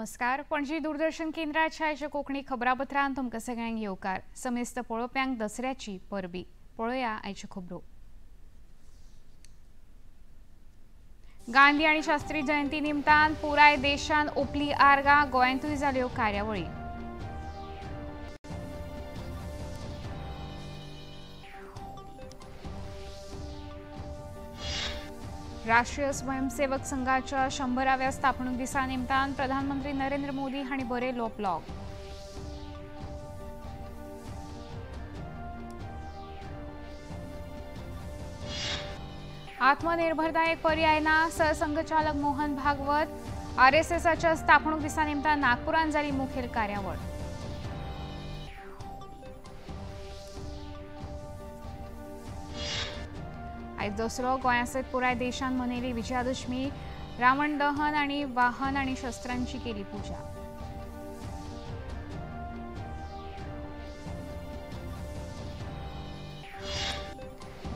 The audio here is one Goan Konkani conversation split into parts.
नमस्कार. पणजी दूरदर्शन केंद्राच्या आयच्या कोंकणी खबरापत्रांत तुमकां सगळ्यांक येवकार. समेस्त पळोवप्यांक दसऱ्याची परबी. पळोवया आयच्यो खबरो. गांधी आनी शास्त्री जयंती निमतान पुराय देशान ओपली आर्गां, गोंयांतूय जाल्यो कार्यावळी. राष्ट्रीय स्वयंसेवक संघाच्या 100व्या स्थापणूक दिसा निमतान प्रधानमंत्री नरेंद्र मोदी हांणी बरयलो ब्लॉग. आत्मनिर्भरता एक पर्याय ना, सरसंघचालक मोहन भागवत. आरएसएसाच्या स्थापणूक दिसा निमतान नागपुरांत जाली मुखेल कार्यावळ. आयज दसरो गोंया सयत पुराय देशान मनयली विजयादशमी. रावण दहन आनी वाहन आनी शस्त्रांची केली पुजा.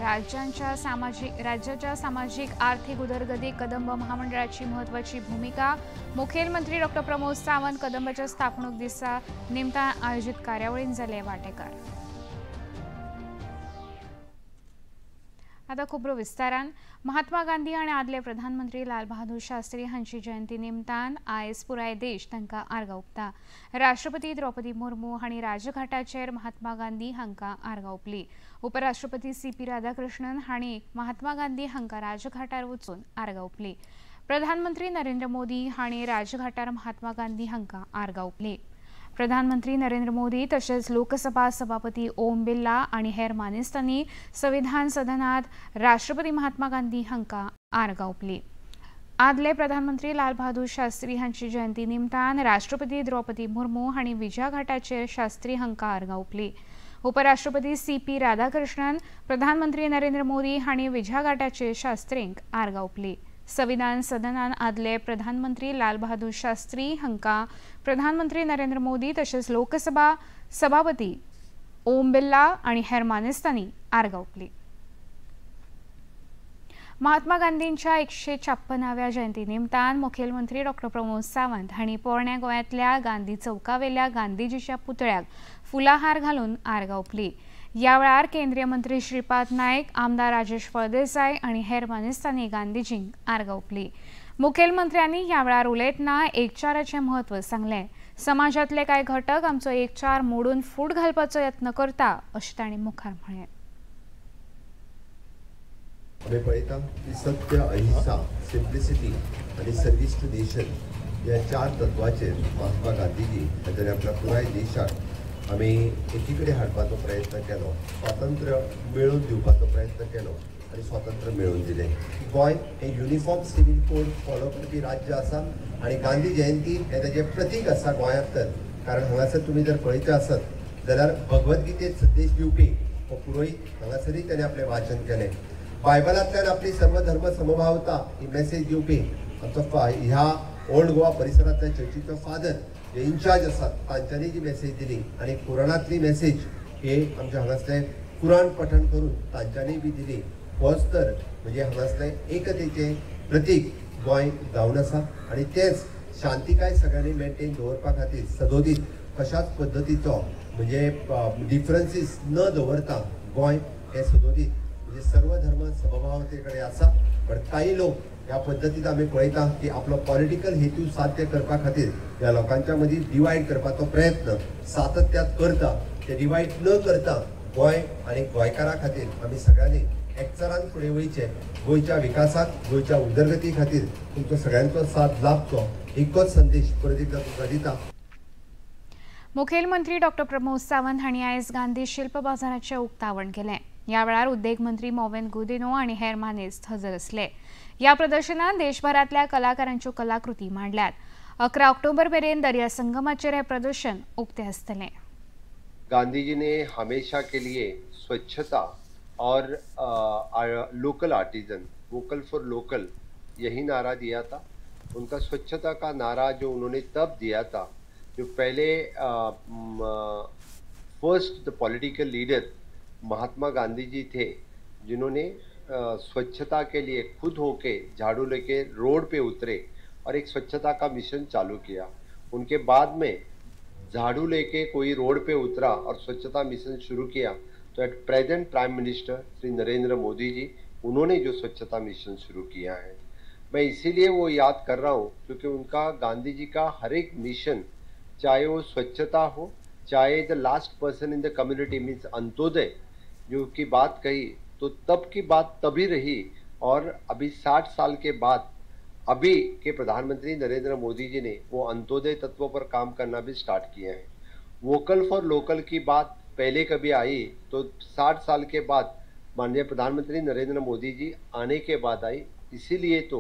राज्याच्या सामाजिक आर्थिक उदरगतीक कदंब महामंडळाची महत्वाची भूमिका. मुखेलमंत्री डॉ प्रमोद सावंत कदंबाच्या स्थापणूक दिसा निमतान आयोजित कार्यावळींत जाले वांटेकार. आता खबरो विस्तारान. महात्मा गांधी आनी आदले प्रधानमंत्री लाल बहादूर शास्त्री हांची जयंती निमतान आयज पुराय देश तांकां आर्गां ओंपता. राष्ट्रपती द्रौपदी मुर्मू हांणी राजघाटाचेर महात्मा गांधी हांकां आर्गां ओंपली. उपराष्ट्रपती सी पी राधाकृष्णन हांणी महात्मा गांधी हांकां राजघाटार वचून आर्गां ओंपली. प्रधानमंत्री नरेंद्र मोदी हांणी राजघाटार महात्मा गांधी हांकां आर्गां ओंपली. प्रधानमंत्री नरेंद्र मोदी तशेंच लोकसभा सभापती ओम बिर्ला आनी हेर मानेस्तांनी संविधान सदनांत राष्ट्रपती महात्मा गांधी हांकां आर्गां ओंपली. आदले प्रधानमंत्री लाल बहादूर शास्त्री हांची जयंती निमतान राष्ट्रपती द्रौपदी मुर्मू हांणी विजयाघाटाचेर शास्त्री हांकां आर्गां ओंपली. उपराष्ट्रपती सी पी राधाकृष्णन, प्रधानमंत्री नरेंद्र मोदी हांणी विजयाघाटाचेर शास्त्रींक आर्गां ओंपली. संविधान सदनान आदले प्रधानमंत्री लाल बहादूर शास्त्री हांकां प्रधानमंत्री नरेंद्र मोदी तशेंच लोकसभा सभापती ओम बिर्ला आनी हेर मानेस्तांनी आर्गां ओंपली. महात्मा गांधींच्या 156व्या जयंती निमतान मुखेलमंत्री डॉ प्रमोद सावंत हांणी पोरण्या गोंयांतल्या गांधी चौकावेल्या गांधीजीच्या पुतळ्याक फुलाहार घालून आर्गां ओंपली. ह्या वेळार केंद्रीय मंत्री श्रीपाद नायक, आमदार राजेश फळदेसाय आनी हेर मानेस्तांनी गांधीजींक आर्गां ओंपली. मुखेलमंत्र्यांनी ह्या वेळार उलयतना एकचाराचें म्हत्व सांगलें. समाजांतले कांय घटक आमचो एकचार मोडून फूट घालपाचो यत्न करता अशें तांणी मुखार म्हळें. आमी पळयता की सत्य, अहिंसा, सिम्प्लिसिटी आनी सर्वीस टू नेशन ह्या चार तत्वाचेर महात्मा गांधीजी हांच्यानी आपल्या पुराय देशाक आमी एकी कडेन हाडपाचो प्रयत्न केलो, स्वातंत्र्य मेळोवन दिवपाचो प्रयत्न केलो आनी स्वातंत्र्य मेळोवन दिलें. गोंय हें युनिफॉर्म सिव्हील कोड फॉलो करपी राज्य आसा आनी गांधी जयंती हें ताजें प्रतीक आसा गोंयांत. तर कारण हांगासर तुमी जर पळयता आसत जाल्यार भगवद्गीतेत संदेश दिवपी हो पुरोहीत हांगासरूय ताणें आपलें वाचन केलें. बायबलांतल्यान आपली सर्वधर्म समभावता ही मेसेज दिवपी आमचो ह्या ओल्ड गोवा परिसरांतल्या चर्चीचो फादर जे इन्चार्ज आसात तांच्यांनी जी मेसेज दिली आनी कुराणांतली मेसेज हे आमच्या हांगासलें कुराण पठण करून तांच्यांनी बी दिली. होच तर म्हणजे हांगासलें एकतेचें प्रतीक गोंय जावन आसा आनी तेंच शांतिकाय सगळ्यांनी मेंटेन दवरपा खातीर सदोदीत कशाच पद्दतीचो म्हणजे डिफरन्सीस न दवरता गोंय हें सदोदीत म्हणजे सर्व धर्म समभावते कडेन आसा. पण काही लोक ह्या पद्दतीत आमी पळयता की आपलो पॉलिटिकल हेतू साध्य करपा खातीर ह्या लोकांच्या मदीं डिवायड करपाचो प्रयत्न सातत्यात करता. ते डिवायड न करता गोंय आनी गोंयकारां खातीर आमी सगळ्यांनी एकचारान फुडें वयचें. गोंयच्या विकासाक, गोंयच्या उदरगती खातीर तुमचो सगळ्यांचो साथ लाभचो एकच संदेश परत एकदां तुमकां दिता. मुखेलमंत्री डॉ प्रमोद सावंत हांणी आयज गांधी शिल्प बाजाराचें उक्तावण केलें. ह्या वेळार उद्देग मंत्री मॉविन गुदिन्हो आनी हेर मानेस्त हजर आसले. ह्या प्रदर्शनात देशभरांतल्या कलाकारांच्यो कलाकृती मांडल्यात. 11 ऑक्टोबर मेरेन दर्या संगमाचेर हें प्रदर्शन उक्तें आसतलें. गांधी जी ने हमेशा के लिए स्वच्छता और local artisan, vocal for local, यही नारा दिया था. उनका स्वच्छता का नारा जो उन्होंने तब दिया था जो पहले first the political leader Mahatma Gandhi ji थे, जिन्होंने स्वच्छता के लिए खुद होके झाड़ू लेके रोड पे उतरे और एक स्वच्छता का मिशन चालू किया। उनके बाद में झाड़ू लेके कोई रोड पे उतरा और स्वच्छता मिशन शुरू किया तो at present prime minister Shri Narendra Modi ji, उन्होंने जो स्वच्छता मिशन शुरू किया है। मैं इसीलिए वो याद कर रहा हूँ क्योंकि उनका गांधी जी का हर एक मिशन, चाहे वो स्वच्छता हो, चाहे the last person in the community means Antyodaya जो की बात कही तो तब की बात तभी रही, और अभी 60 साल के बाद अभी के प्रधानमंत्री नरेंद्र मोदी जी ने वो अंत्योदय तत्वों पर काम करना भी स्टार्ट किया है। वोकल फॉर लोकल की बात पहले कभी आई तो 60 साल के बाद माननीय प्रधानमंत्री नरेंद्र मोदी जी आने के बाद आई। इसीलिए तो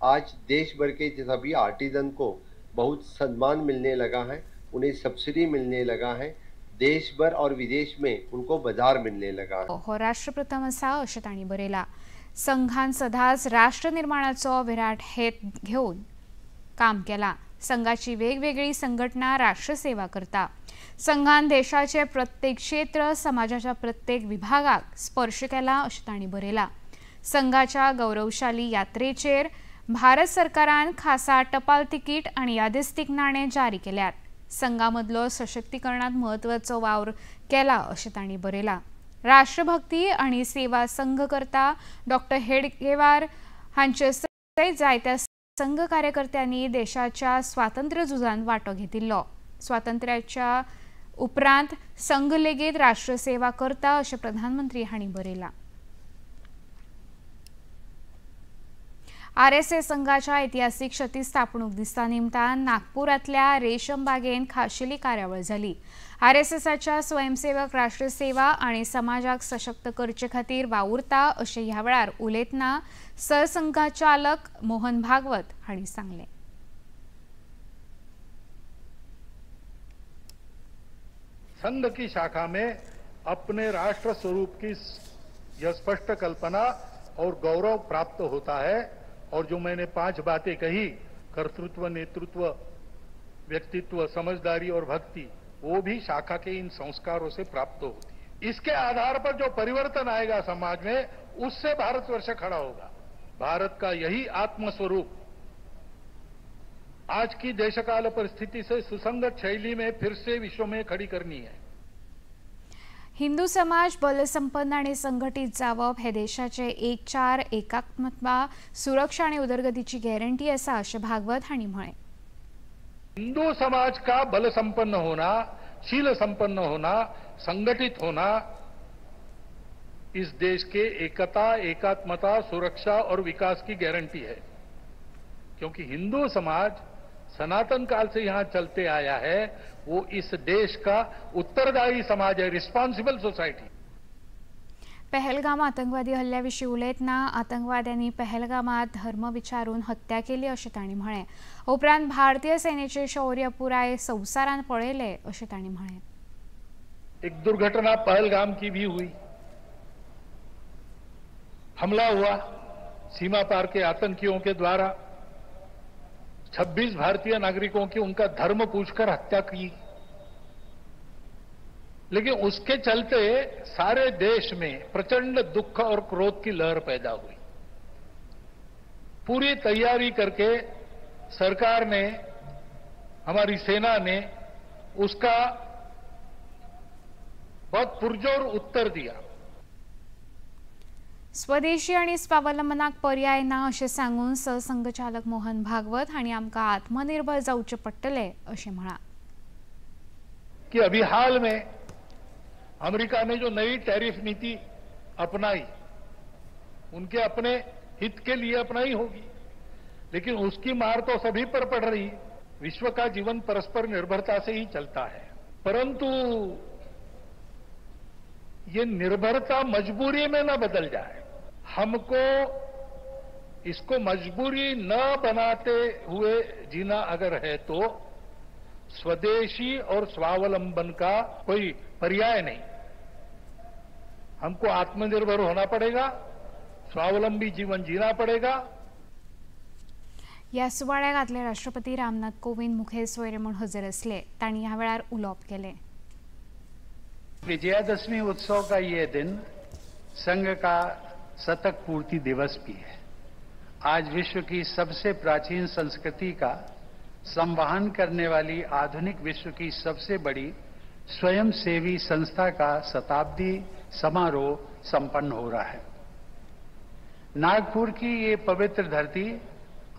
आज देश भर के सभी आर्टिजन को बहुत सम्मान मिलने लगा है, उन्हें सब्सिडी मिलने लगा है, देश भर और विदेश में उनको बाजार मिलने लगा है। हो राष्ट्रप्रथम आसा अशें तांणी बरयलां। संघान सदांच राष्ट्र निर्माणाचो विराट हेत घेवन काम केलां। संघाची वेगवेगळी संघटना राष्ट्रसेवा करता। संघान देशाचे प्रत्येक क्षेत्र, समाजाच्या प्रत्येक विभागाक स्पर्श केला अशें तांणी बरयलां। संघाच्या गौरवशाली यात्रेचेर भारत सरकारान खासा टपाल तिकीट आनी यादस्तीक नाणे जारी केल्यात। संघा मदलो सशक्तीकरणात म्हत्वाचो वावर केला अशें तांणी बरयलां। राष्ट्रभक्ती आनी सेवा संघ करता डॉक्टर हेडगेवार हांचे सयत जायत्या संघ कार्यकर्त्यांनी देशाच्या स्वातंत्र्य झुजांत वांटो घेतिल्लो। स्वातंत्र्याच्या उपरांत संघ लेगीत राष्ट्रसेवा करता अशें प्रधानमंत्री हांणी बरयलां। आरएसएस संघाच्या ऐतिहासिक शती स्थापणूक दिसा निमतान नागपुरांतल्या रेशम बागेन खाशेली कार्यावळ जाली। आरएसएसाच्या स्वयंसेवक राष्ट्रसेवा आनी समाजाक सशक्त करचे खातीर वावुरता अशें ह्या वेळार उलयतना सरसंघचालक मोहन भागवत हांणी सांगलें। संघ की शाखा में अपने राष्ट्र स्वरूप की यह स्पष्ट कल्पना और गौरव प्राप्त होता है। और जो मैंने 5 बातें कही, कर्तृत्व, नेतृत्व, व्यक्तित्व, समझदारी और भक्ति, वो भी शाखा के इन संस्कारों से प्राप्त होती है। इसके आधार पर जो परिवर्तन आएगा समाज में, उससे भारतवर्ष खड़ा होगा। भारत का यही आत्मस्वरूप आज की देशकाल परिस्थिति से सुसंगत शैली में फिर से विश्व में खड़ी करनी है। हिंदू समाज बलसंपन्न आणि संघटित जावप हे देशाचे एकचार, एकात्मता, सुरक्षा आणि उदरगतीची गॅरंटी आसा अशें भागवत हांणी म्हळें। हिंदू समाज का बल संपन्न होना, शील संपन्न होना, संगठित होना इस देश के एकता, एकात्मता, सुरक्षा और विकास की गारंटी है। क्योंकि हिंदू समाज सनातन काल से यहां चलते आया है, वो इस देश का उत्तरदायी समाज है, रिस्पॉन्सिबल सोसाइटी। पहलगाम आतंकवादी हल्ल्याविशीं उलयतना आतंकवाद्यांनी पहलगामात धर्म विचारून हत्या केली अशें तांणी म्हळें। उपरांत भारतीय सेनेचे शौर्य पुराय संवसारान पळयलें अशें तांणी म्हळें। एक दुर्घटना पहलगाम की भी हुई, हमला हुआ सीमा पार के आतंकियों के द्वारा, 26 भारतीय नागरिकों की उनका धर्म पूछकर हत्या की। लेकिन उसके चलते सारे देश में प्रचंड दुख और क्रोध की लहर पैदा हुई। पूरी तैयारी करके सरकार ने, हमारी सेना ने उसका बहुत पुरजोर उत्तर दिया। स्वदेशी आणि स्वावलंबनाक पर्याय ना अशें सांगून सरसंघचालक मोहन भागवत हांणी आमकां आत्मनिर्भर जावचें पडटलें अशें म्हळां। कि अभी हाल में अमेरिका ने जो नई टैरिफ नीति अपनाई, उनके अपने हित के लिए अपनाई होगी, लेकिन उसकी मार तो सभी पर पड़ रही। विश्व का जीवन परस्पर निर्भरता से ही चलता है, परंतु ये निर्भरता मजबूरी में न बदल जाए। हमको इसको मजबूरी न बनाते हुए जीना अगर है तो स्वदेशी और स्वावलंबन का कोई पर्याय नहीं। हमको आत्मनिर्भर होना पड़ेगा, स्वावलंबी जीवन जीना पड़ेगा। ह्या सुवाळ्याक आदले राष्ट्रपती रामनाथ कोविंद मुखेल सोयरे म्हूण हजर आसले। तांणी ह्या वेळार उलोवप केलें। विजयादशमी उत्सव का ये दिन संघ का शतक पूर्ति दिवस भी है। आज विश्व की सबसे प्राचीन संस्कृति का संवहन करने वाली आधुनिक विश्व की सबसे बड़ी स्वयंसेवी संस्था का शताब्दी समारोह संपन्न हो रहा है। नागपुर की ये पवित्र धरती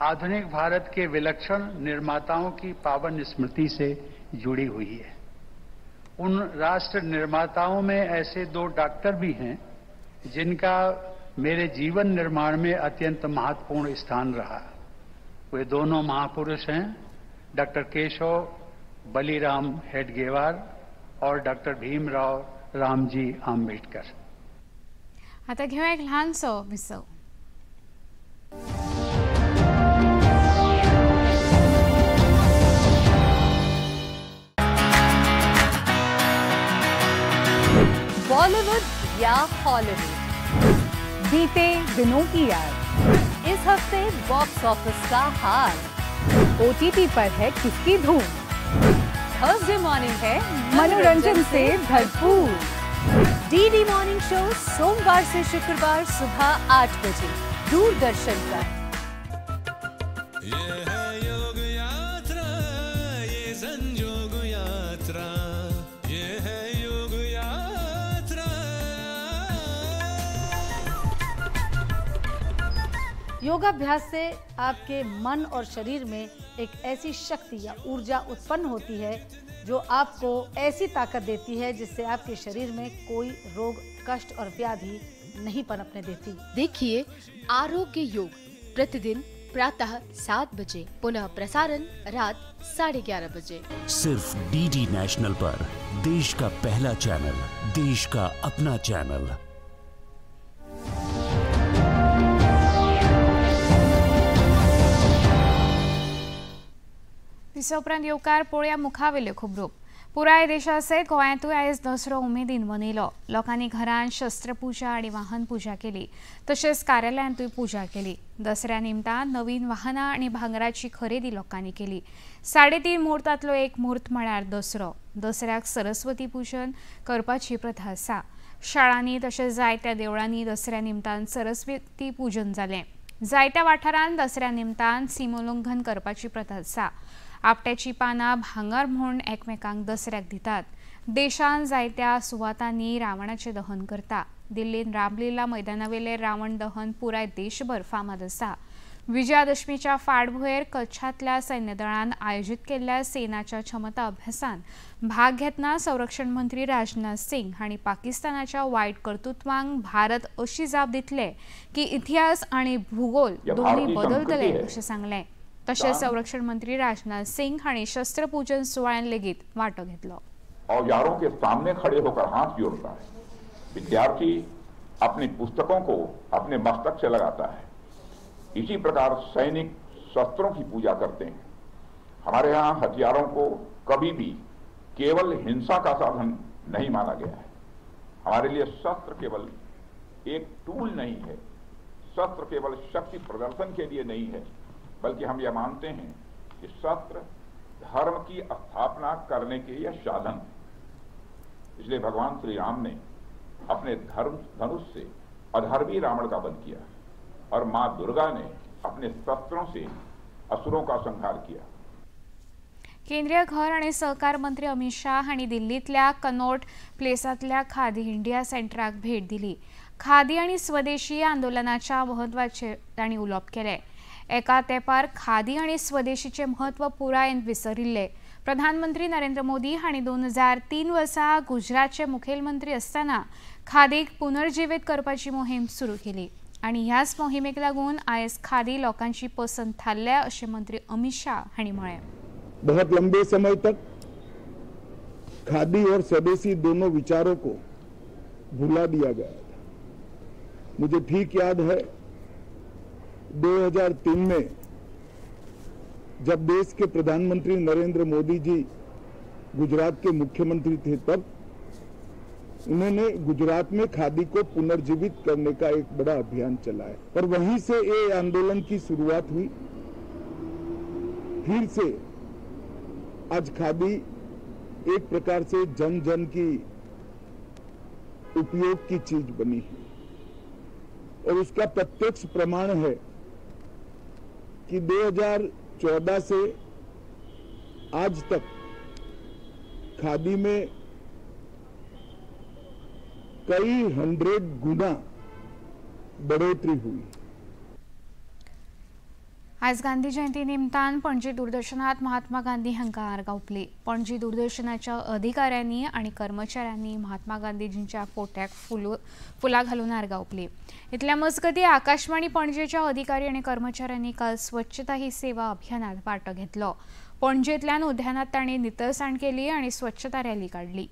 आधुनिक भारत के विलक्षण निर्माताओं की पावन स्मृति से जुड़ी हुई है। उन राष्ट्र निर्माताओं में ऐसे दो डॉक्टर भी हैं जिनका मेरे जीवन निर्माण में अत्यंत महत्वपूर्ण स्थान रहा। वे दोनों महापुरुष हैं डॉक्टर केशव बलिराम हेडगेवार और डॉक्टर भीमराव रामजी आंबेडकर। आता घेऊया एक ल्हानसो विसव। बॉलीवुड या हॉलीवुड, बीते दिनों की याद, इस हफ्ते बॉक्स ऑफिस का हाल, ओटीटी पर है किसकी धूम, थर्सडे मॉर्निंग है मनोरंजन से भरपूर, डीडी मॉर्निंग शो सोमवार से शुक्रवार सुबह 8 बजे दूरदर्शन पर। ये है योग यात्रा, ये संजोग यात्रा, ये है योग यात्रा। योगाभ्यास से आपके मन और शरीर में एक ऐसी शक्ति या ऊर्जा उत्पन्न होती है जो आपको ऐसी ताकत देती है जिससे आपके शरीर में कोई रोग, कष्ट और व्याधि नहीं पनपने देती। देखिए आरोग्य योग प्रतिदिन प्रातः 7 बजे, पुनः प्रसारण रात 11:30 बजे, सिर्फ डीडी नेशनल पर। देश का पहला चैनल, देश का अपना चैनल। दिसा उपरांत येवकार पळोवया मुखावेल्यो खबरो। पुराय देशा सयत गोंयांतूय आयज दसरो उमेदीन मनयलो। लोकांनी घरांत शस्त्रपुजा आनी वाहन पुजा केली, तशेंच कार्यालयांतूय पुजा केली। दसऱ्या निमतान नवीन वाहनां आनी भांगराची खरेदी लोकांनी केली। 3.5 मुहूर्तांतलो एक मुहूर्त म्हळ्यार दसरो। दसऱ्याक सरस्वती पुजन करपाची प्रथा आसा। शाळांनी तशेंच जायत्या देवळांनी दसऱ्या निमतान सरस्वती पुजन जालें। जायत्या वाठारांत दसऱ्या निमतान सीमोल्लंघन करपाची प्रथा आसा। आपट्याची पानां भांगर म्हूण एकमेकांक दसऱ्याक दितात। देशांत जायत्या सुवातांनी रावणाचें दहन करता। दिल्लीन रामलीला मैदानावेले रावण दहन पुराय देशभर फामाद आसा। विजयादशमीच्या फाटभुंयेर कच्छांतल्या सैन्यदळान आयोजीत केल्ल्या सेनाच्या क्षमता अभ्यासांत भाग घेतना संरक्षण मंत्री राजनाथ सिंग हांणी पाकिस्तानाच्या वायट कर्तृत्वांक भारत अशी जाप दितले की इतिहास आनी भूगोल दोन्ही बदलतले अशें सांगलें। तशेंच संरक्षण मंत्री राजनाथ सिंग हांणी शस्त्रपूजन सुवाळ्यान लेगीत वांटो घेतलो। औजारों के सामने खड़े होकर हाथ जोड़ता है। विद्यार्थी अपनी पुस्तकों को अपने मस्तक से लगाता है। इसी प्रकार सैनिक शस्त्रों की पूजा करते हैं। हमारे यहाँ हथियारों को कभी भी केवल हिंसा का साधन नहीं माना गया है। हमारे लिए शस्त्र केवल एक टूल नहीं है, शस्त्र केवल शक्ति प्रदर्शन के लिए नहीं है, बल्कि हम यह मानते हैं कि शस्त्र धर्म की स्थापना करने के यह साधन है। इसलिए भगवान श्री राम ने अपने धर्म धनुष से अधर्मी रावण का वध किया और मां दुर्गा ने अपने शस्त्रों से असुरों का संहार किया। केंद्रीय घर आणि सहकार मंत्री अमित शाह हांणी दिल्लींतल्या कनॉट प्लेसांतल्या खादी इंडिया सेंटराक भेट दिली। खादी आनी स्वदेशी आंदोलनाच्या म्हत्वाचेर तांणी उलोवप केलें। एका तेंपार खादी आनी स्वदेशीचें म्हत्व पुरायेन विसरिल्लें। प्रधानमंत्री नरेंद्र मोदी हांणी 2003 वर्सा गुजरातचे मुखेलमंत्री आसतना खादीक पुनर्जिवीत करपाची मोहीम सुरू केली आनी ह्याच मोहिमेक लागून आयज खादी लोकांची पसंत थारल्या अशें मंत्री अमित शाह हांणी म्हळें। बहुत लंबे समय तक खादी और स्वदेशी दोनों विचारों को भुला दिया गया था। मुझे ठीक याद है 2003 में जब देश के प्रधानमंत्री नरेंद्र मोदी जी गुजरात के मुख्यमंत्री थे, तब उन्होंने गुजरात में खादी को पुनर्जीवित करने का एक बड़ा अभियान चलाया और वहीं से ये आंदोलन की शुरुआत हुई। फिर से आज खादी एक प्रकार से जन जन की उपयोग की चीज बनी है और उसका प्रत्यक्ष प्रमाण है कि 2014 से आज तक खादी में कई 100 गुना बढ़ोतरी हुई। आज गांधी जयंती निमतान पणजी दूरदर्शनात महात्मा गांधी हांकां आर्गां ओंपली। पणजी दूरदर्शनाच्या अधिकाऱ्यांनी आनी कर्मचाऱ्यांनी महात्मा गांधीजींच्या फोट्याक फुलां घालून आर्गां ओंपली। इतल्या मजगतीं आकाशवाणी पणजेच्या अधिकारी आनी कर्मचाऱ्यांनी काल स्वच्छता ही सेवा अभियानात वांटो घेतलो। पणजेंतल्यान उद्यानात तांणी नितळसाण केली आनी स्वच्छता रॅली काडली।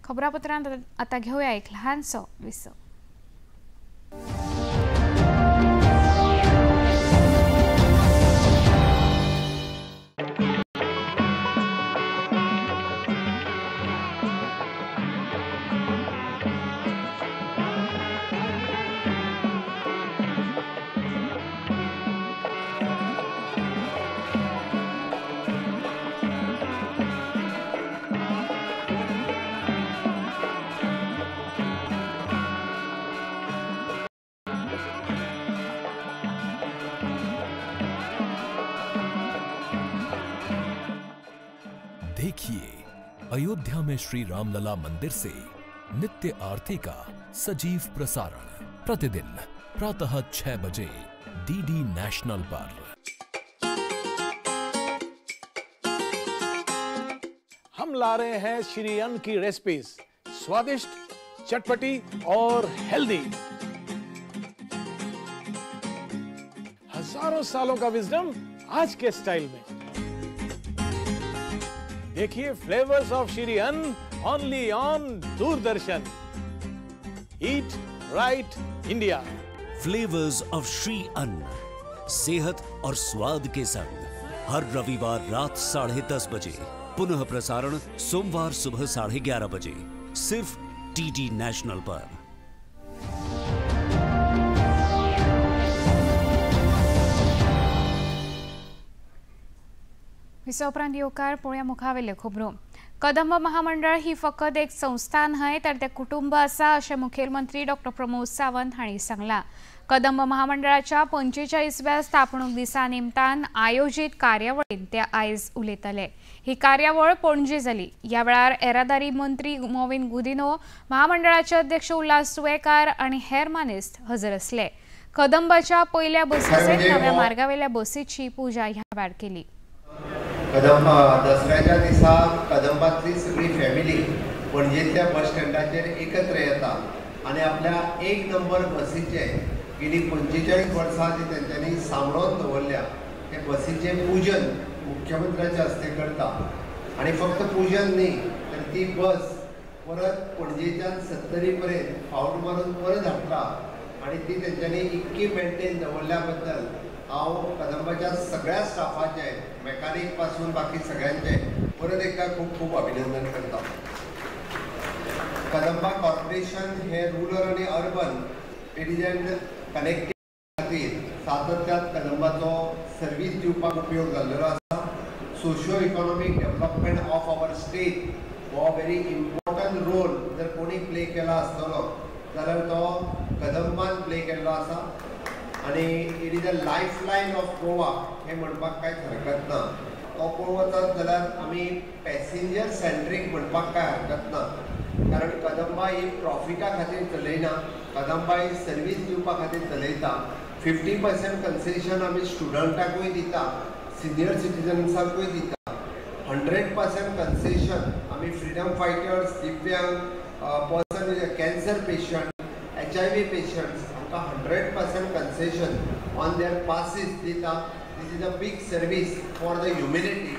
खबरापत्रांत आतां घेवया एक ल्हानसो विसव। देखिए अयोध्या में श्री रामलला मंदिर से नित्य आरती का सजीव प्रसारण प्रतिदिन प्रातः 6 बजे डीडी नेशनल पर। हम ला रहे हैं श्री अन्न की रेसिपीज, स्वादिष्ट, चटपटी और हेल्दी। हजारों सालों का विजडम आज के स्टाइल में। देखिए flavours of Shri Anna only on Doordarshan. Eat right India. Flavours of Shri Anna, सेहत और स्वाद के संग हर रविवार रात 10:30 बजे, पुनः प्रसारण सोमवार सुबह 11:30 बजे, सिर्फ डीडी नेशनल पर। विसव उपरांत येवकार पळोवया मुखावेल्यो खबरो। कदंब महामंडळ ही फकत एक संस्था न्हय तर ते कुटुंब आसा अशें मुखेलमंत्री डॉक्टर प्रमोद सावंत हांणी सांगलां। कदंब महामंडळाच्या 45व्या स्थापणूक दिसा निमतान आयोजीत कार्यावळींत ते आयज उलयतले। ही कार्यावळ पणजे जाली। ह्या वेळार येरादारी मंत्री मॉविन गुदिन्हो, महामंडळाचे अध्यक्ष उल्हास तुयेंकार आनी हेर मानेस्त हजर आसले। कदंबाच्या पयल्या बसी सयत नव्या मार्गावेल्या बसीची पुजा ह्या वेळार केली। कदंबा दसऱ्याच्या दिसा कदंबातली सगळी फॅमिली पणजेंतल्या बस स्टँडाचेर एकत्र येता आनी आपल्या 1 नंबर बसीचे गेली 45 वर्सां जी तेंच्यांनी सांबाळून दवरल्या ते बसीचें पूजन मुख्यमंत्र्याच्या हस्ते करता आनी फक्त पूजन न्ही तर ती बस परत पणजेच्यान 70 पर्यंत फावट मारून परत हाडटा आनी ती तेंच्यांनी इतकी मेंटेन दवरल्या बद्दल हांव कदंबाच्या सगळ्या स्टाफाचे, मेकॅनिक पासून बाकी सगळ्यांचे परत एकदा खूब खूब अभिनंदन करता। कदंबा कॉर्पोरेशन हे रुरल आनी अर्बन it is connectivity खातीर सातत्यात कदंबाचो सर्वीस दिवपाक उपयोग जाल्लो आसा। Socio economic development of our state हो व्हेरी इम्पॉर्टंट रोल जर कोणी प्ले केला आसतलो जाल्यार तो कदंबान प्ले केल्लो आसा आनी it is a life line of Goa हें म्हणपाक कांयच हरकत ना। तो पळोवंक वचत जाल्यार आमी पॅसेंजर सेंट्रीक म्हणपाक कांय हरकत ना, कारण कदंबा ही प्रॉफिटा खातीर चलयना, कदंबा ही सर्वीस दिवपा खातीर चलयता। 50% कन्सेशन आमी स्टुडंटाकूय दिता, सिनियर सिटीजन्सांकूय दिता। 100% कन्सेशन आमी फ्रिडम फायटर्स, दिव्यांग person with cancer patient, HIV patients हांकां 100% कन्सेशन ऑन their passes दिता। This is a big service for the humanity.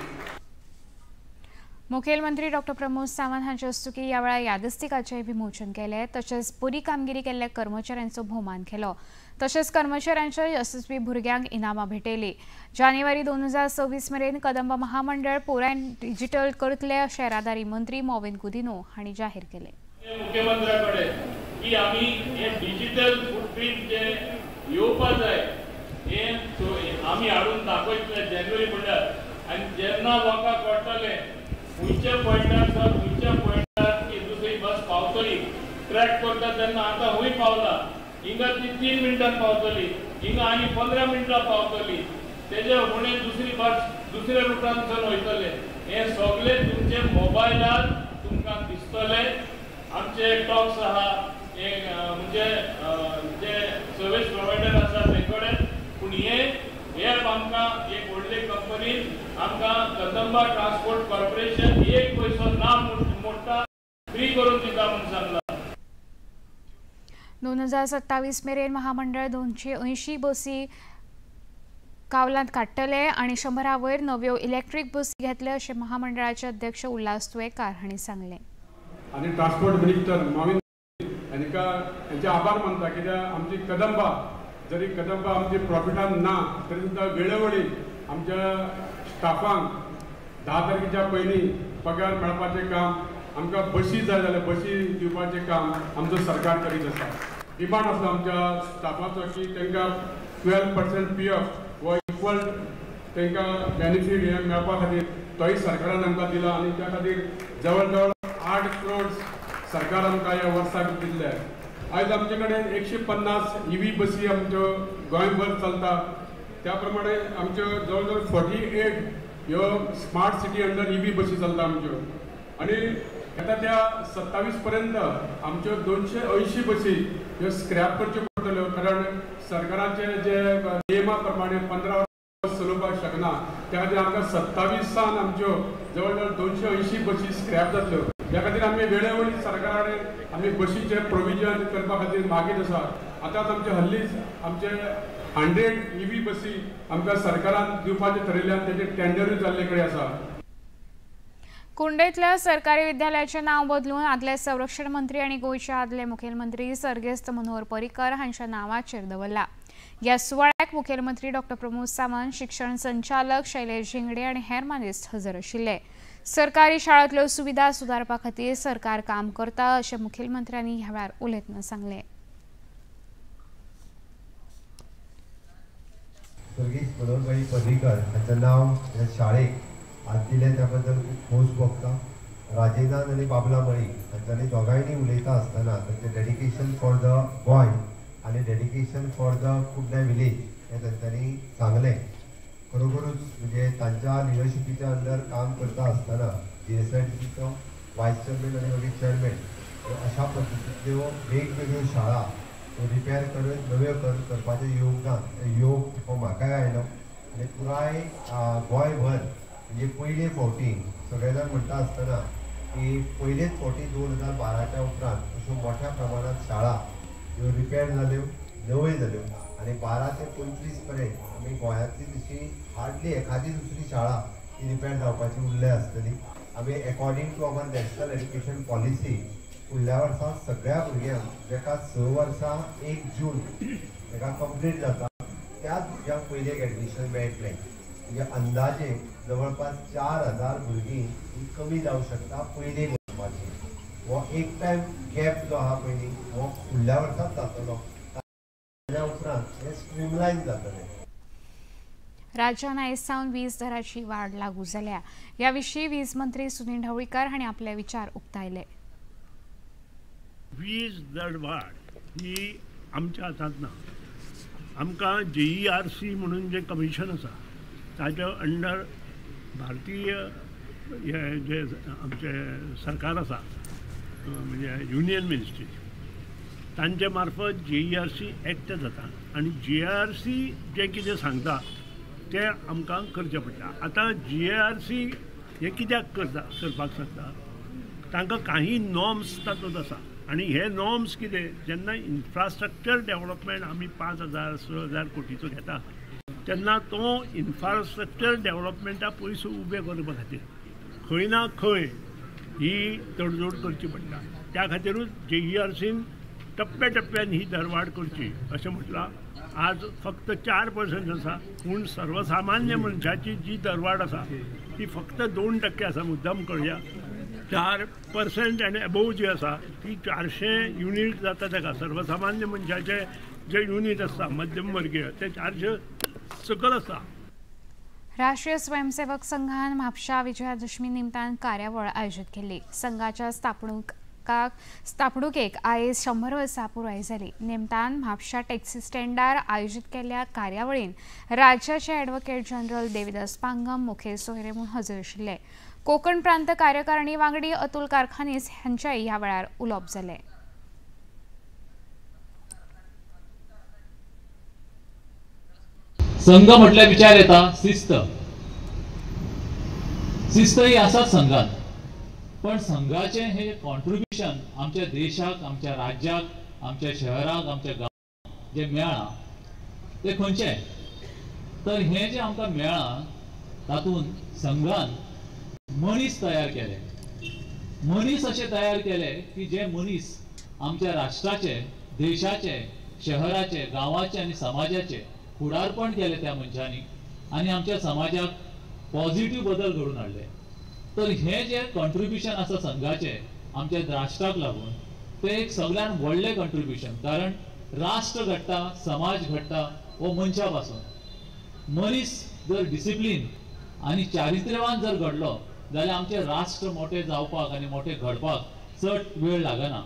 मुखेलमंत्री डॉक्टर प्रमोद सावंत हांचे हस्तुकीं ह्या वेळार यादस्तिकाचें विमोचन केलें। तशेंच बरी कामगिरी केल्ल्या कर्मचाऱ्यांचो भोवमान केलो। तशेंच कर्मचाऱ्यांच्या येसस्वी भुरग्यांक इनामां भेटयली। जानेवारी 2026 मेरेन कदंब महामंडळ पुराय डिजिटल करतले अशें येरादारी मंत्री मॉविन गुदिन्हो हांणी जाहीर केलें। मुख्यमंत्र्याकडे की आमी हे डिजिटल फुटप्रिंट जे येवपा जाय हे आमी हाडून दाखयतले जानेवारी म्हणल्यार, आनी जेन्ना लोकांक कळटलें खंयच्या पॉयंटार सर खंयच्या पॉयंटार की दुसरी बस पावतली, ट्रॅक करता तेन्ना आतां खंय पावला, हिंगा ती 3 मिनटां पावतली, हिंगा आनी 15 मिनटां पावतली, तेजे उणे दुसरी बस दुसऱ्या रुटांतल्यान वयतले. हे सगळे तुमचे मोबायलार तुमकां दिसतले. आमचे टॉक्स आहा हे म्हणजे जे सर्वीस प्रोवायडर आसा ते कडेन, पूण हे एप आमकां एक व्हडले कंपनीन आमकां कदंबा ट्रान्सपोर्ट कॉर्पोरेशन एक पयसो ना मोडटा फ्री करून दिता म्हूण सांगला. 2027 मेरेन महामंडळ 280 बसी कावलांत काडटले आनी 100 वयर नव्यो इलेक्ट्रीक बसी घेतले अशें महामंडळाचे अध्यक्ष उल्हास तुयेंकार हांणी सांगलें. आनी ट्रान्सपोर्ट मिनिस्टर माविन हांकां हेंचे आभार मानता, कित्याक आमची कदंबा जरी कदंबा आमची प्रॉफिटान ना तरी सुद्दां वेळोवेळी आमच्या स्टाफांक 10 तारखेच्या पयलीं पगार मेळपाचें काम, आमकां बशी जाय जाल्यार बशी दिवपाचें काम आमचो सरकार करीत आसा. डिमांड आसलो आमच्या स्टाफाचो की तांकां 12% PF व इक्वल तांकां बेनिफीट हें मेळपा खातीर तोय सरकारान आमकां दिला आनी त्या खातीर जवळ जवळ 8 करोड सरकार आमकां ह्या वर्साक दिल्ले. आयज आमचे कडेन 150 EV बसी आमच्यो गोंयभर चलता. त्या प्रमाणे आमच्यो जवळ जवळ 48 ह्यो स्मार्ट सिटी अंडर EV बसी चलता आमच्यो. आनी येता त्या 27 पर्यंत आमच्यो 280 बसी ह्यो स्क्रॅप करच्यो पडटल्यो, कारण सरकाराचे जे नियमा प्रमाणे 15 बस चलोवपाक शकना. त्या खातीर आमकां 27 सान आमच्यो जवळ जवळ 280 बसी स्क्रॅप जातल्यो. ह्या खातीर आमी वेळोवेळी सरकारा कडेन आमी बशीचें प्रोविजन करपा खातीर मागीत आसा. आतांच आमचे हल्लीच आमचे 100 EV बसी आमकां सरकारान दिवपाचें थरयल्ल्यान तेजें टेंडरूय जाल्ले कडेन आसा. कुंडयतल्या सरकारी विद्यालयाचें नांव बदलून आदले संरक्षण मंत्री आनी गोंयचे आदले मुखेलमंत्री सर्गेस्त मनोहर पर्रीकर हांच्या नांवाचेर दवरला. ह्या सुवाळ्याक मुखेलमंत्री डॉ प्रमोद सावंत, शिक्षण संचालक शैलेश झिंगडे आनी हेर मानेस्त हजर आशिल्ले. सरकारी शाळांतल्यो सुविधा सुदारपा खातीर सरकार काम करता अशें मुखेलमंत्र्यांनी ह्या वेळार उलयतना सांगलें. सर्गेस्त मनोहरभाई पर्रीकर हांचें नांव ह्या शाळेक आज दिलें त्या बद्दल खूब खोस भोगता. राजेंद्रान आनी बाबला मळीक हांच्यांनी दोगांयनी उलयता आसतना तांचें डेडिकेशन फॉर the Goa आनी dedication for the Kudle village हें तांच्यांनी सांगलें. खरोखरूच म्हणजे तांच्या लिडरशिपीच्या अंडर काम करता आसतना GSIDCचो वायस चेअरमॅन आनी मागीर चेअरमॅन अशा पद्दतींतल्यो वेगवेगळ्यो शाळा रिपेर करून नव्यो करपाचें योगदान योग हो म्हाकाय आयलो आनी पुराय गोंयभर म्हणजे पयले फावटी सगळे जाण म्हणटा आसतना की पयलेच फावटी 2012च्या उपरांत अश्यो मोठ्या प्रमाणांत शाळा ह्यो रिपेर जाल्यो, नव्यो जाल्यो आनी 12 ते 25 पर्यंत आमी गोंयांतली तशी हार्डली एखादी दुसरी शाळा ही रिपेर जावपाची उरल्या आसतली. आमी according to our national education policy फुडल्या वर्सा सगळ्या भुरग्यांक जेका 6 वर्सां 1 जून तेका कंप्लीट जाता त्याच भुरग्यांक पयलेक एडमिशन मेळटलें. म्हणजे अंदाजे जवळपास 4000 भुरगीं ही कमी जावं शकता पयलेक वचपाची. हो एक टायम गॅप जो आहा पळय न्ही हो फुडल्या वर्साच जातलो, ताज्या उपरांत हें स्ट्रीमलायन जातलें. राज्यान आयज सावन वीज दराची वाड लागू जाल्या. ह्या विशीं वीज मंत्री सुनील ढवळीकर हांणी आपले विचार उक्तायले. वीज दरवाड ही आमच्या हातांत ना. आमकां JERC म्हणून जें कमिशन आसा ताच्या अंडर भारतीय हे जे आमचें सरकार आसा म्हणजे युनियन मिनिस्ट्री तांचे मार्फत JERC act जाता आनी JERC जें कितें सांगता तें आमकां करचें पडटा. आतां JERC हें कित्याक करपाक शकता, तांकां काही नॉर्म्स तातूंत आसा आनी हे नॉर्म्स कितें, जेन्ना इन्फ्रास्ट्रक्चर डेवलपमेंट आमी 5,000 6,000 कोटीचो घेता तेन्ना तो इन्फ्रास्ट्रक्चर डेवलपमेंटा पयसो उबे करपा खातीर खंय ना खंय ही तडजोड करची पडटा. त्या खातीरूच JERCन टप्प्या टप्प्यान ही दरवाड करची अशें म्हटलां. आज फक्त 4% आसा, पूण सर्वसामान्य मनशाची जी दरवाड आसा ती फक्त 2% आसा. मुद्दाम कळया 4% आनी एबोव जी आसा ती 400 युनीट जाता. ताका सर्वसामान्य मनशाचे जे युनीट आसता मध्यम वर्गीय ते 400 सकयल आसता. राष्ट्रीय स्वयंसेवक संघान म्हापशा विजयादशमी निमतान कार्यावळ आयोजित केली. संघाच्या स्थापणूक सेवकाक स्थापणुकेक आयज 100 वर्सां पुराय जाली. निमतान म्हापशा टॅक्सी स्टँडार आयोजीत केल्ल्या कार्यावळीन राज्याचे ॲडव्होकेट जनरल देविदास पांगम मुखेल सोयरे म्हूण हजर आशिल्ले. कोकण प्रांत कार्यकारिणी वांगडी अतुल कारखानीस हांच्याय ह्या वेळार उलोवप जालें. संघ म्हटल्यार विचार येता शिस्त. शिस्त ही आसाच संघात, पण संघाचे हे कॉन्ट्रिब्युशन आमच्या देशाक, आमच्या राज्याक, आमच्या शहराक, आमच्या गांवाक जे मेळ्ळां ते खंयचें, तर हें जें आमकां मेळ्ळां तातूंत संघान मनीस तयार केले. मनीस अशे तयार केले की जे मनीस आमच्या राष्ट्राचे, देशाचे, शहराचे, गांवाचे आनी समाजाचे फुडारपण केले त्या मनशांनी आनी आमच्या समाजाक पॉझिटिव्ह बदल घडून हाडले. तर हे जे कॉन्ट्रिब्युशन आसा संघाचे आमच्या राष्ट्राक लागून ते एक सगळ्यात व्हडलें कॉन्ट्रिब्युशन, कारण राष्ट्र घडटा, समाज घडटा हो मनशा पासून. मनीस जर डिसिप्लीन आनी चारित्र्यवान जर घडलो जाल्यार आमचें राष्ट्र मोठें जावपाक आनी मोठें घडपाक चड वेळ लागना.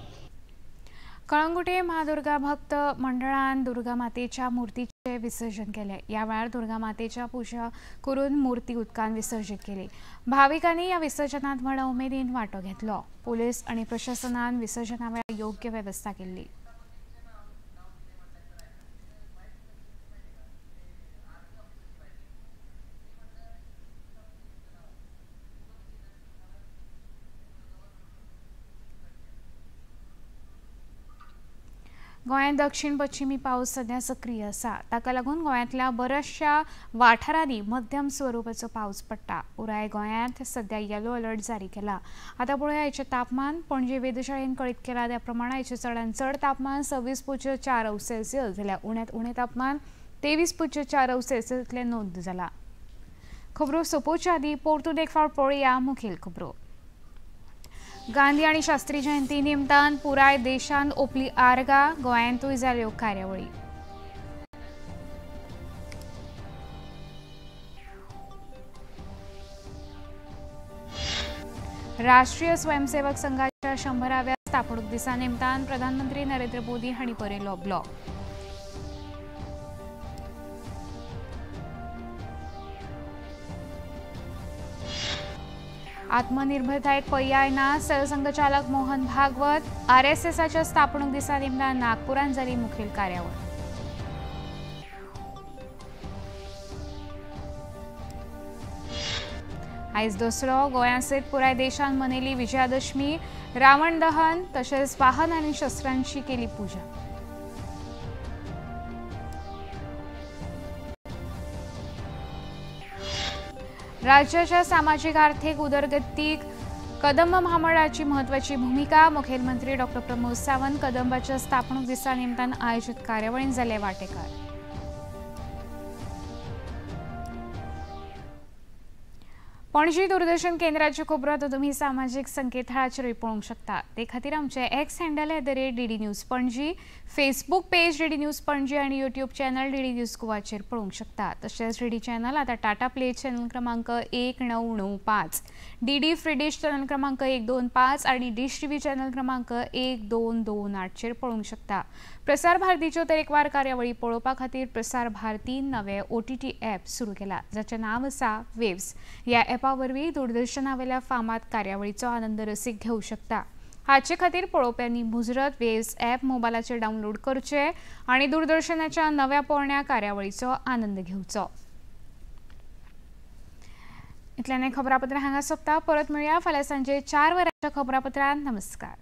कळंगुटे महादुर्गा भक्त मंडळान दुर्गा मातेच्या मूर्तीचे विसर्जन केले. या वेळार दुर्गा मातेच्या पूजा करून मूर्ती उदकान विसर्जित केली. भाविकांनी या विसर्जनात व्हडा उमेदीन वांटो घेतलो. पोलीस आनी प्रशासनान विसर्जना वेळार योग्य वेवस्था केल्ली. गोंयांत दक्षिण पश्चिमी पावस सध्या सक्रीय आसा. ताका लागून गोंयांतल्या बऱ्याचशा वाठारांनी मध्यम स्वरुपाचो पावस पडटा. पुराय गोंयांत सध्या येलो अलर्ट जारी केला. आतां पळोवया आयचें तापमान. पणजे वेधशाळेन कळीत केला त्या प्रमाण आयचें चडांत चड तापमान 26.4 अंश सेल्सियस जाल्यार उण्यांत उणें तापमान 23.4 अंश सेल्सियस इतलें नोंद जाला. खबरो सोंपोवच्या आदीं परतून एक फावट पळोवया मुखेल खबरो. गांधी आनी शास्त्री जयंती निमतान पुराय देशांत ओपली आर्गां, गोंयांतूय जाल्यो कार्यावळी. राष्ट्रीय स्वयंसेवक संघाच्या 100व्या स्थापणूक दिसा निमतान प्रधानमंत्री नरेंद्र मोदी हांणी बरयलो ब्लॉग. आत्मनिर्भरतायेक पर्याय ना, सरसंघचालक मोहन भागवत. आरएसएसाच्या स्थापणूक दिसा निमतान नागपुरांत जाली मुखेल कार्यावळ. आयज दसरो. गोंया सयत पुराय देशांत मनयली विजयादशमी. रावण दहन तशेंच वाहन आनी शस्त्रांची केली पुजा. राज्याच्या सामाजिक आर्थिक उदरगतीक कदंब महामंडळाची महत्वाची भूमिका. मुखेलमंत्री डॉ प्रमोद सावंत कदंबाच्या स्थापणूक दिसा निमतान आयोजित कार्यावळींत जाले वांटेकार. पणजी दूरदर्शन केंद्राच्यो खबरो आतां तुमी सामाजीक संकेतथळाचेरूय पळोवंक शकता. ते खातीर आमचे X handle @DD News Panaji, Facebook page DD News Panaji आनी यूट्यूब चॅनल डीडी न्यूज गोवाचेर पळोवंक शकता. तशेंच डीडी चॅनल आतां टाटा प्ले चॅनल क्रमांक 1995, डीडी फ्री डिश चॅनल क्रमांक 125 आनी डिश टीव्ही चॅनल क्रमांक 1228चेर पळोवंक शकता. प्रसार भारतीच्यो तरेकवार कार्यावळी पळोवपा खातीर प्रसार भारतीन नवे OTT app सुरू केला, जाचें नांव आसा वेव्स. ह्या ॲपा वरवीं दूरदर्शनावेल्या फामाद कार्यावळीचो आनंद रसीक घेवं शकता. हाचे खातीर पळोवप्यांनी मुजरत वेव्स ॲप मोबायलाचेर डावनलोड करचें आनी दूरदर्शनाच्या नव्या पोरण्या कार्यावळीचो आनंद घेवचो. इतल्यान खबरापत्र हांगा सोंपता. परत मेळया फाल्यां सांजे 4 वरांच्या खबरापत्रांत. नमस्कार.